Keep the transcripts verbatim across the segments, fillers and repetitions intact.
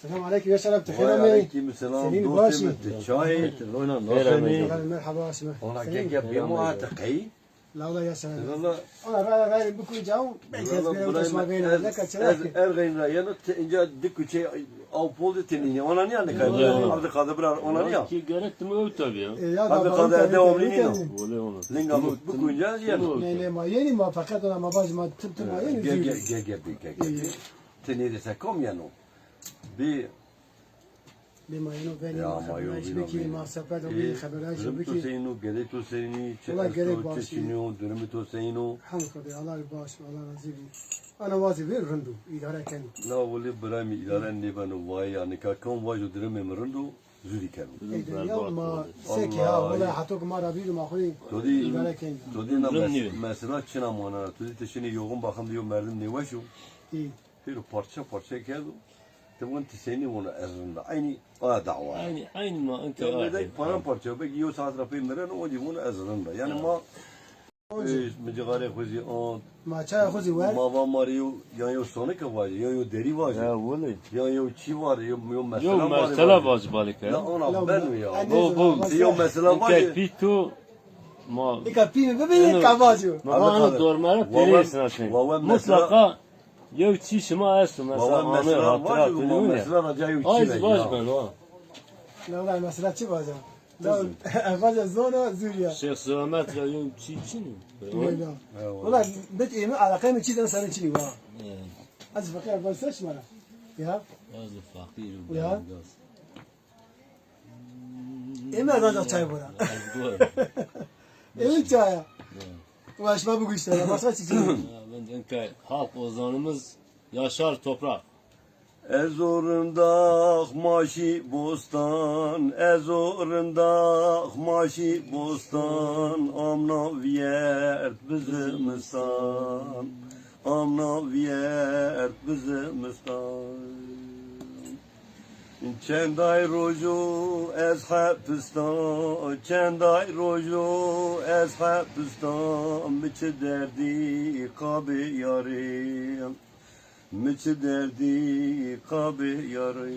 Selam aleyküm, ya selam, ti xêr amey. Aleyküm selam, dostê mi, ti çayê, ti rona, nasıl? Merhaba, aşme. Ona gege bîmo ha ti qey? La ola ya selam. Valla. Ona ra ra verin bu kucağı, belki ez bir taşıma verin, ne kaçıra ki? Ez ergin ra yeno, ti inca di kuçe av pol de tenini, ona niye ne kaybı? Abdülkadir bira, ona niye? Ki gerek timi ev tabi ya. E, ya da Abdülkadir de omni no. Öyle ona. Linga bu kucağı yeno. Ne, ne, ma yeni ma fakat ona ma bacı ma tip tip ma yeni. Gege, gege, gege. Ti ne dese kom yeno? Bi. Bi ma yeno veni ma xeberayîş bikî, ma sepet o bî xeberayîş bikî. Durum to seyno, gerê to seynî, çi esto, çi çinî yo, durumê to seyno. Hemd Xwedê, Allah rê baş, Allah razî bî. Ana wazî vê rind o, îdare keno. Na wele birayê mi îdare nêbeno vayî, ya nika kam vajo durumê mi rind o, zûrî keno. Ey de ya ma sekî ha, wele heto ki ma ra bîro ma xo rê îdare keno. To dî na mesela çina manena, to dî ti şinî yoğun bakım de yo merdim nêweş o. Pêro parça parça kerdo. Ti von ti senî vona ez rind a. Eynî a dawa. Eynî, eynî ma enka. Ya belki paramparça, belki yo saat ra pey mireno, o dî vona ez rind a. Yani ma, e, mi cixarê xo zî ant. Ma çaya xo zî wer. Ma va ma rê yo, yan yo sonika vaje, yan yo derî vaje. Ya wele. Yan yo çî var, yo, yo mesela var. Yo mesela vaje balike. La ona beno ya. Bo, bo. Yo mesela vaje. Enka pî to ma. Eka pî mi bibi, eka vajo. Ma va ana dormere pêrê sina şey. Mutlaka Yew çî şima esto, mesela, anê hatira pêrune. Ay zî vaj ben, ha. La wela mesela çi vaja? La vaja zor a, zûrî ya. Şêx Selamet ra yew çî çin o. Wela. Wela bet êmi eleqeyê mi çî den serê çinî wa. Ez feqîr, vaj ser şima ra. Ya. Ez feqîr. Ya. Ême ez ancak çay bora. Ême çaya. Ulaşma bu güçlere. Başka çiçeği. Bence halk ozanımız Yaşar Toprak. Ez o rindax maşî bostan, ez o rindax maşî bostan, amna viyert bi zimistan, amna viyert bi zimistan. Çenday rojo ez hepis da, çenday rojo ez hepis da, mi çi derdî qabê yarê, mi çi derdî qabê yarê.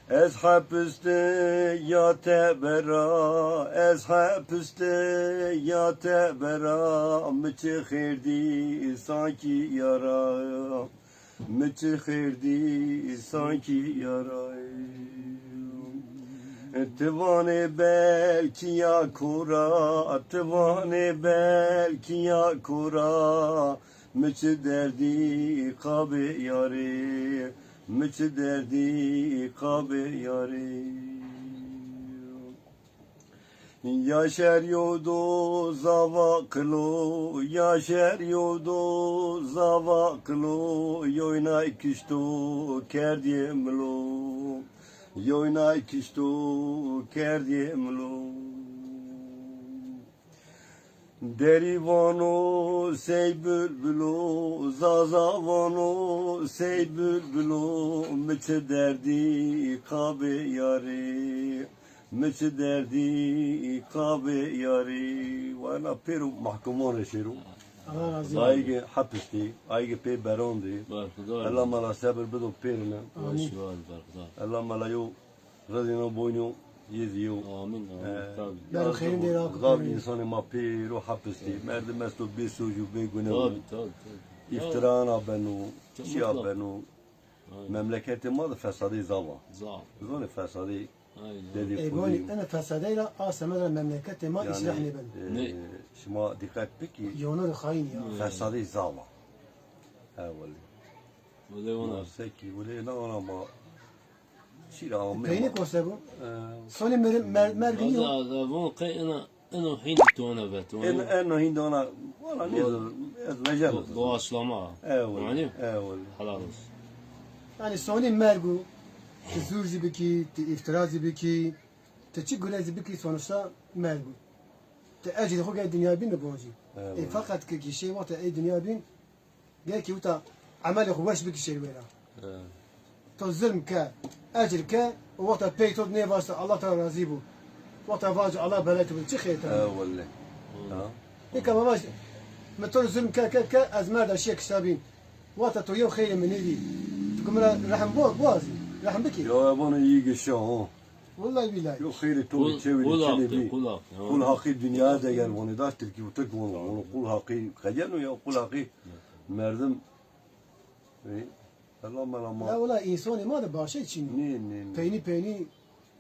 Ez hepis de ya tebera, ez hepis de ya tebera, mi çi xêr dî sankî yara. Mi çi xêr dî sankî yaray. Ti vanê belkî ya kora, ti vanê belkî ya kora. Mi çi derdî qabê yarê, mi çi derdî qabê yarê. Ya şer yo do zava qilo, ya şer yo do zava qilo, yoynay kişto kerdîyê milo, yoynay kişto kerdîyê milo. Derî vano sey bulbulo, zaza vano sey bulbulo, mi çi derdî qabê yarê. Mi çi derdî qabê yarî. Wena pêro mahkuman rê şêro. Allah razî olsun. Ayîge hepis dî, ayîge pê beron dî. Berxudar. Ella mela sebir bido pêrine. Amîn. Berxudar. Ella mela yo rizîno boyno yê zî yo. Amîn, amîn. E, tabii. Bero xeyrîn dê ra. Zaf însanê ma pêro hepis dî. Merdim esto bê soc û bê gune. Tabii, tabii, tabii. Îftirana beno, çiya beno. Aynen. Memleketê ma de fesadê zaf a. Zaf. Zonê fesadê. Aynen. Dedî. E, xudî. Gonî ene fesadey ra a semed ra memleketê ma îslah nêbeno. E, şima dîqet bikî. Yono de xayîn ya. Fesadê zaf a. He wele. Wele ona. Ma sekî wele na ona ma çî ra ame. Peynî kose bu. E. Sonê mer-, mer-, mergî yo. Valla, valla, von qey ena Eno hîndî tona ve, tona. En, eno hîndî ona, valla nêzor, ez vejeno. Doğaçlama. Eyvallah, eyvallah. Helal olsun. Yanî sonî merg o, ti zûr zî bikî, ti îftira zî bikî, ti çi gune zî bikî, sonuçta merg o. Ti ecrî xo gel dinya bîn de boncî. Eyvallah. E, feqet ki, ki şey wexta ey dinya bîn, Gerkî wita emelê xo weş bikî şêrî wêra. He. To zulm ke, ecr ke, û wexta pey to nêvasta, Allah Teala razî bo. Wexta vaco Allah belayê to bido, çi xêr tena? He, wele. Ha. Nika ma vaj, mi to zulm ke, ke, ke, ez merda şiye kişta bîn. Wexta to yew xeyrê mi nêdî. Kumra rehm bo, boğazı. Rehm biki. Ya, e, bana iyi geçe ha. Vallahi billahi. Yok, xeyrê to bî, çewî çinê bî. Qul Haqî. Qul Haqî dünyaya deger vanê, daş tirkî û tirk vano, vano Qul Haqî qedeno ya, Qul Haqî merdim. Ey, selam melama. La wala, însonê ma de başe çin. Nê, nê, nê. Peynî peynî,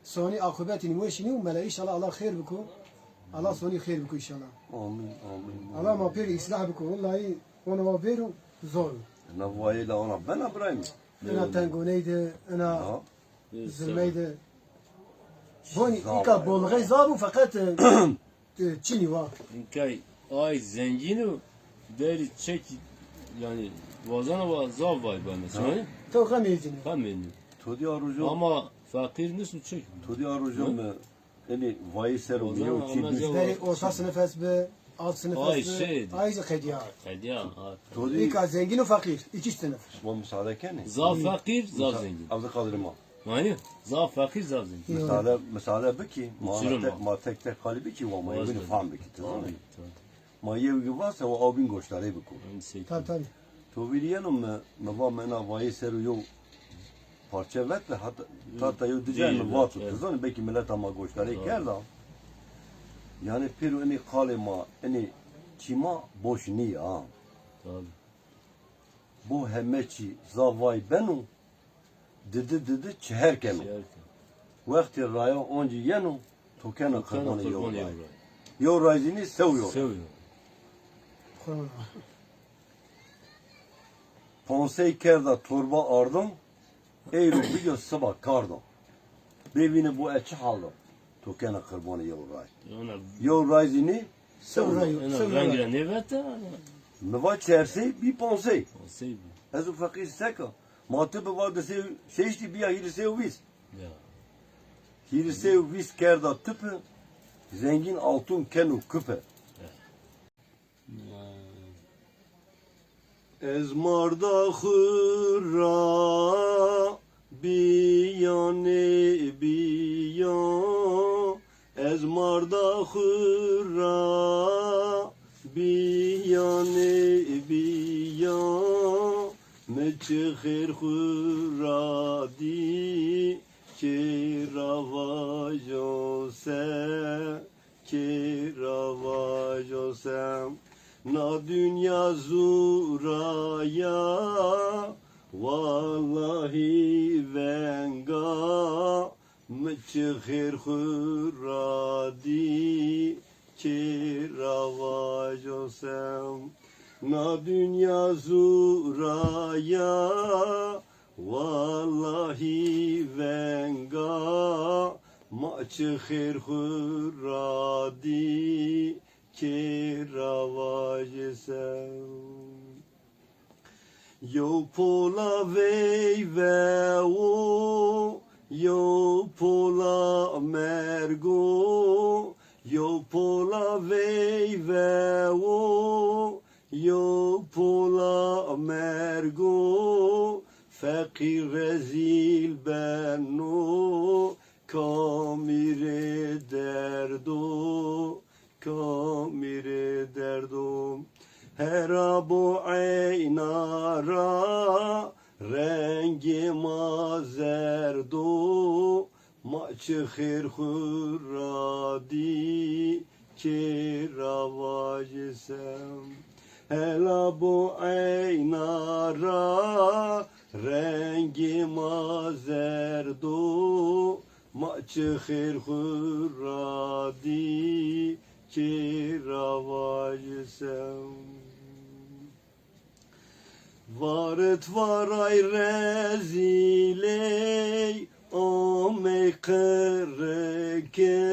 sonî akubetî nî weşînî û mela, înşallah Allah xeyr biko. Allah sonî xeyr biko înşallah. Amin, amin. Allah ma pêrî îslah biko. Wallahî ona wa vêro zor. Na vayê la ona bena birayê mi? Ina tengoney de, ina zilmey de. Bonî, îka bolxey zaf û feqet, e, e, çinî wa. Înkay ay zengîn o, derî çekî, yanî, wazana wa zaf vay ba mesela. Ha. Tew xemê cinî. Xemê cinî. To dî a rojo. Ama feqîr nisu çek. To dî a rojo mi, enî vayî ser o mi yew çî duşt. Berî orta sınıf est bi, alt sınıf est bi. Ay zî qedîya. Qedîya. Todî. Îka zengîn û feqîr, iki sınıf. Şima müsaade kenê. Zaf feqîr, zaf zengîn. Abdülkadir ma. Yanî, zaf feqîr, zaf zengîn. Müsaade, müsaade bikî. Ma tek, ma tek tek qalî bikî, wa ma yew fam bikî. Tamam. Ma yew gi vase, wa aw bîn goşdarey biko. Tabii, tabii. To vîrî yeno mi, mi va mi ena vayê ser o yew parçe vet de, hata, tata yew di cayê mi vato. Ti zanî, belkî mileta ma goşdarey kerda. Yanî pêro inî qalê ma, inî çî ma boş nîya. Tabii. Bo heme çî zaf vay beno, didi didi çiher keno. Çiher keno. Wextê raya oncî yeno, to kena qirbanê yew ray. Yew ray zî nî, sew yo. Sew yo. Ponsey kerda torba ardo, ey ro biyo siba kardo. Bê vîne bo e çi hal do? To kena qirbanê yew ray. Yew ray zî nî, sew ray. Sew ray. Mi va çersey bî ponsey. Ponsey bî. Ez û feqîr seka. Ma ti bi va di sey û şeştî bîya hîrê sey û vîst. Ya. Hîrê sey û vîst kerda tipi, zengîn altun keno kupi. Ya. Ez marda xwu ra bîyanê bîya, ez marda xwu ra bîyanê bîya, mi çi xêr xwu ra dî, kê ra vajo se. Kê ra vajo se, na dinya zû ra ya, wallahî venga, mi çi xêr xwu ra dî, kê ra vajo se. Na dinya zû ra ya, wallahî venga, ma çi xêr xwu ra dî, kê ra vajê se. Yew pola veyve wo, yew pola merg o, yew pola veyve wo, yew pola merg o, feqîr rezîl beno, kamî rê derd o, kamî rê derd o. Hera bo eyna ra rengê ma zerd o, ma çi xêr xwu ra dî, kê ra vajê se. Hela bo eyna ra rengê ma zerd o, ma çi xêr xwu ra dî, kê ra vajê se. Varit varay rezîley, amey qirike.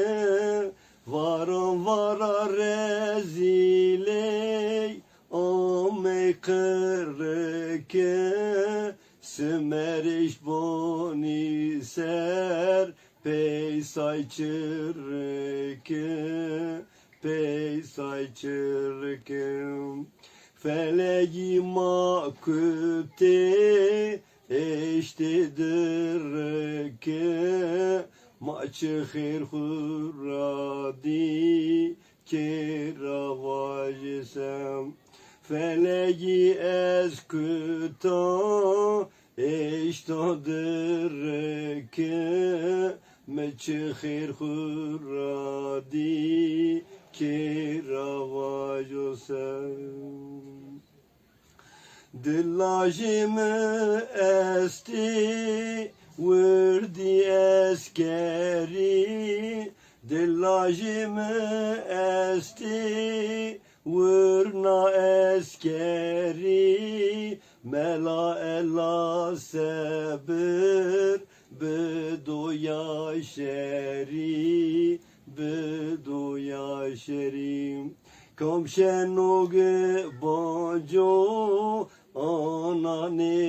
Varan vara rezîley, amey qirike. Simerêş bonî ser, peysay çirike. Peysay çirike. Felegî ma kutê, eştê dirike, ma çi xêr xwu ra dî, kê ra vajê se. Felegî ez kuta, Eşta diriki mi çi xêr xu ra dî, kê ra vajo se. Di lajê mi estê wirdî eskerî, di lajê mi estê wirna eskerî, mela ela sebir bido ya şerî, bido ya şerî. Kam şeno gi banco ana nê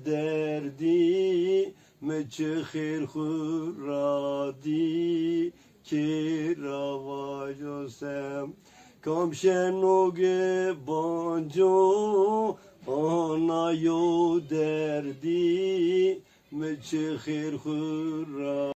derdî, mi çi xêr xu ra dî, kê ra vajo se. Kam şeno gi banco ana yo derdî, mi çi xêr xu ra